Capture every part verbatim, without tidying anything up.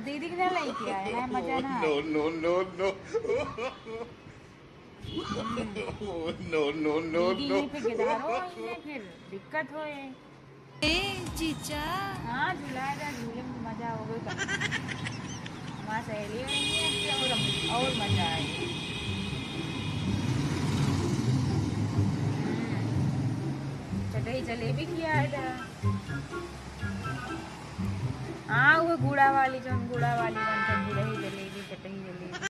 दीदी के ना लेके आए हैं, मजा ना। No, no, no, no। हम्म। No, no, no, दीदी no। यहीं पे गिधारो आई है, फिर दिक्कत होए। ए जीजा। हाँ, झुलाए जा, झूले में मजा होबे कर। हमार सहेली रही है कि और, और मजा आए। हम्म। चटई जलेबी खियाए जा। हाँ, वो गुड़ा वाली, जौन गुड़ा वाली बनता, गुड़ही जलेबी, चटई जलेबी।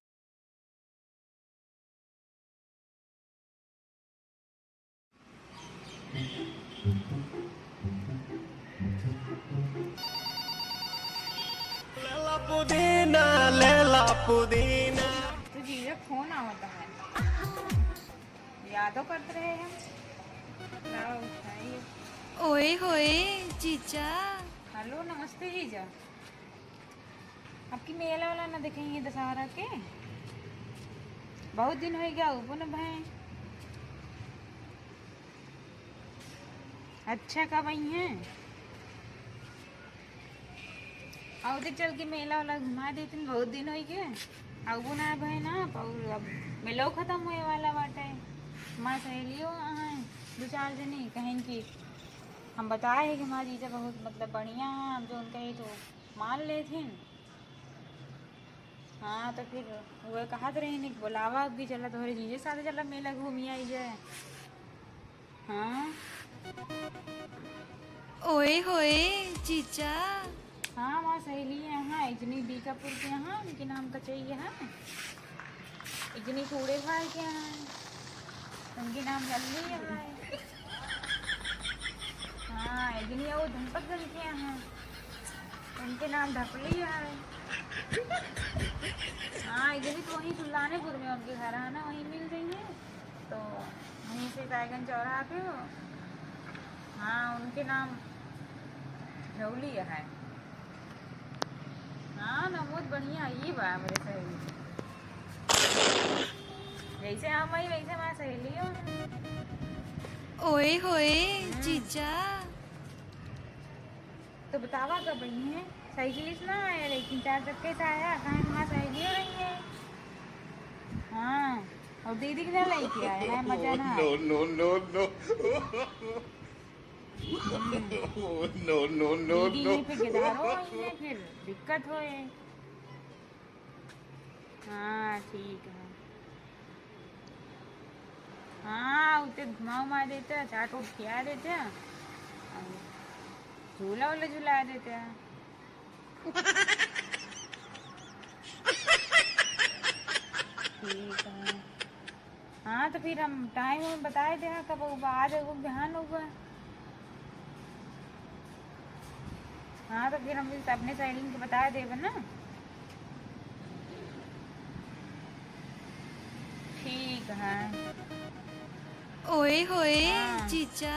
लेला पुदीना, लेला पुदीना। तो जीजा फोन आवता है, यादो करत रहे हम। लाओ उठाइए। ओए होए जीजा। हेलो, नमस्ते जीजा। आपकी मेला वाला ना देखेंगे दशहरा के, बहुत दिन हो गया, उबो न भय। अच्छा, कब आई हैं? और उधर चल के मेला वाला घुमा देते हैं, बहुत दिन हो गया, उबो ना भय ना। और अब मेलो खत्म होए वाला बाटे। हमार सहेलियों हैं दो चार जनी, कहें कि हम बताए हैं कि हमार जीजा बहुत, मतलब, बढ़िया हैं, हम जो उनका ही तो मान लेथिन। हाँ, तो फिर वो कहत रही कि बोलावा भी, चला तोहरे जीजे साथे चला, मेला घूमी आई जाए। हाँ। ओए होए जीजा। हाँ, हमार सहेली है, हाँ, एक जनी बीकापुर के यहाँ, उनके नाम कचई है, एक जनी कूड़े भाई के यहाँ, उनके नाम लल्ली है। हाँ, एक जनी और धनपतगंज के यहाँ, उनके नाम ढपली है। हाँ, एक जनी तो वहीं सुल्तानपुर में उनके घर है ना, वहीं मिल जाइए। तो वहीं से बैगन चौराहा पे हो। हाँ, उनके नाम झौली है। हाँ ना, बहुत बढ़िया, ये बा हमरे सहेली। जैसे हम आई, वैसे हमार सहेली हो। ओए होए, हम्म। जीजा। तो बतावा कब आई है? साइकिल से ना आया, लेकिन चार चक्के से आया, कहाँ हमार सहेली हो रही है। हाँ, और दीदी के ना लेके आए हैं, मजा ना। No, no, no, no। हम्म। No, no, no, दीदी no। यहीं पे गिधारो आई है, फिर दिक्कत होए। हाँ, ठीक है। हाँ, उते घुमा उमा देते, चाट उट खिया देते, और झूला उला झुला देते। ठीक है। हाँ, तो फिर हम टाइम उइम बताए दे, हाँ, कब होगा, आज होगा, बिहान होगा। हाँ, तो फिर हम इस अपने सहेली के बताए देबे ना। ठीक है। ओए होए, हाँ। जीजा।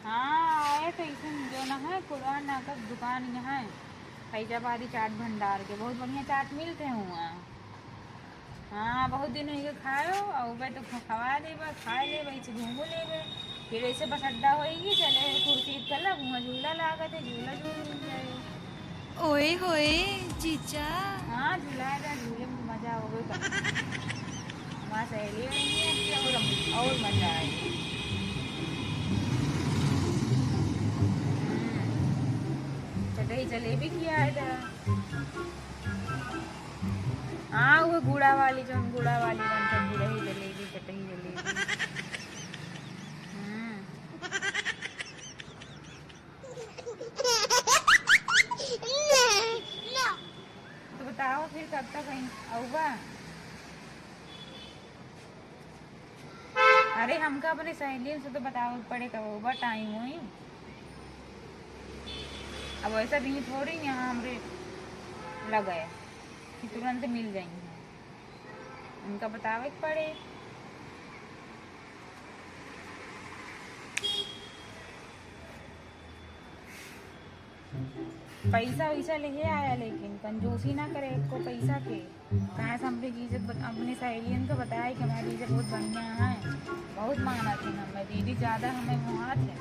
हाँ, आए तो इसन जो ना है, कुड़वा ना का दुकान यहाँ है, फैजाबादी चाट भंडार के, बहुत बढ़िया चाट मिलते हैं हुआँ। हाँ, बहुत दिन होइगे खायो, और उबे तो खवा देबा, खाए लेबा, ऐसे घूमो लेबे, फिर ऐसे बस अड्डा होइगी, चले कुर्सी चला, हुआँ झूला लागत है, झूला झूल जाए। ओए होए, जीजा। हाँ, झुलाए जा, झूले में मजा होबे कर। हमार सहेली रही है कि और, और मजा आए। हम्म। चटई जलेबी खियाए जा। हाँ, वो गुड़ा वाली, जौन गुड़ा वाली बनता, गुड़ही जलेबी, चटई जलेबी। हम्म। तो बताओ फिर कब तक आई-, आऊबा? अरे हमका अपने सहेलियन से तो बतावे के पड़े कब आऊबा, टाइम होई। अब वैसा भी थोड़ी यहाँ हमरे लगे कि तुरंत मिल जाएंगे, उनका बतावे के पड़े। पैसा वैसा लेहे आया, लेकिन कंजूसी ना करे एको पैसा के। काहे से हमरे जीजा बत-, अपने सहेलियन के बताए कि हमारे जीजा बहुत बढ़िया हैं, बहुत मानत हैं हमें, दीदी ज्यादा हमें मोहात हैं।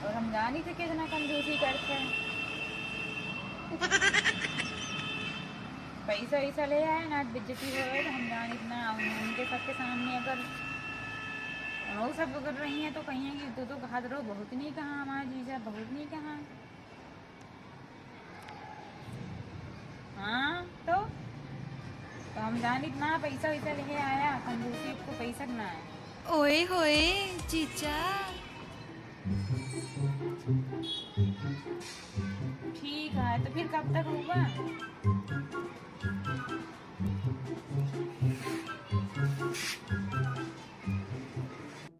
और हम जानी थे कितना कंजूसी करते हैं। पैसा वैसा ले आए ना, बेइज्जती होए तो हम जानी ना, उन-, उनके सबके सामने अगर वो सब अगर रही हैं तो कहिए कि तू तो कहत रहो बहुत नहीं कहा हमारा जीजा, बहुत नहीं कहा। हाँ, तो, तो हम जानित ना पैसा वैसा लेके आया, कंजूसी को पैसा ना है। ओए होए, जीजा। ठीक है, तो फिर कब तक होगा?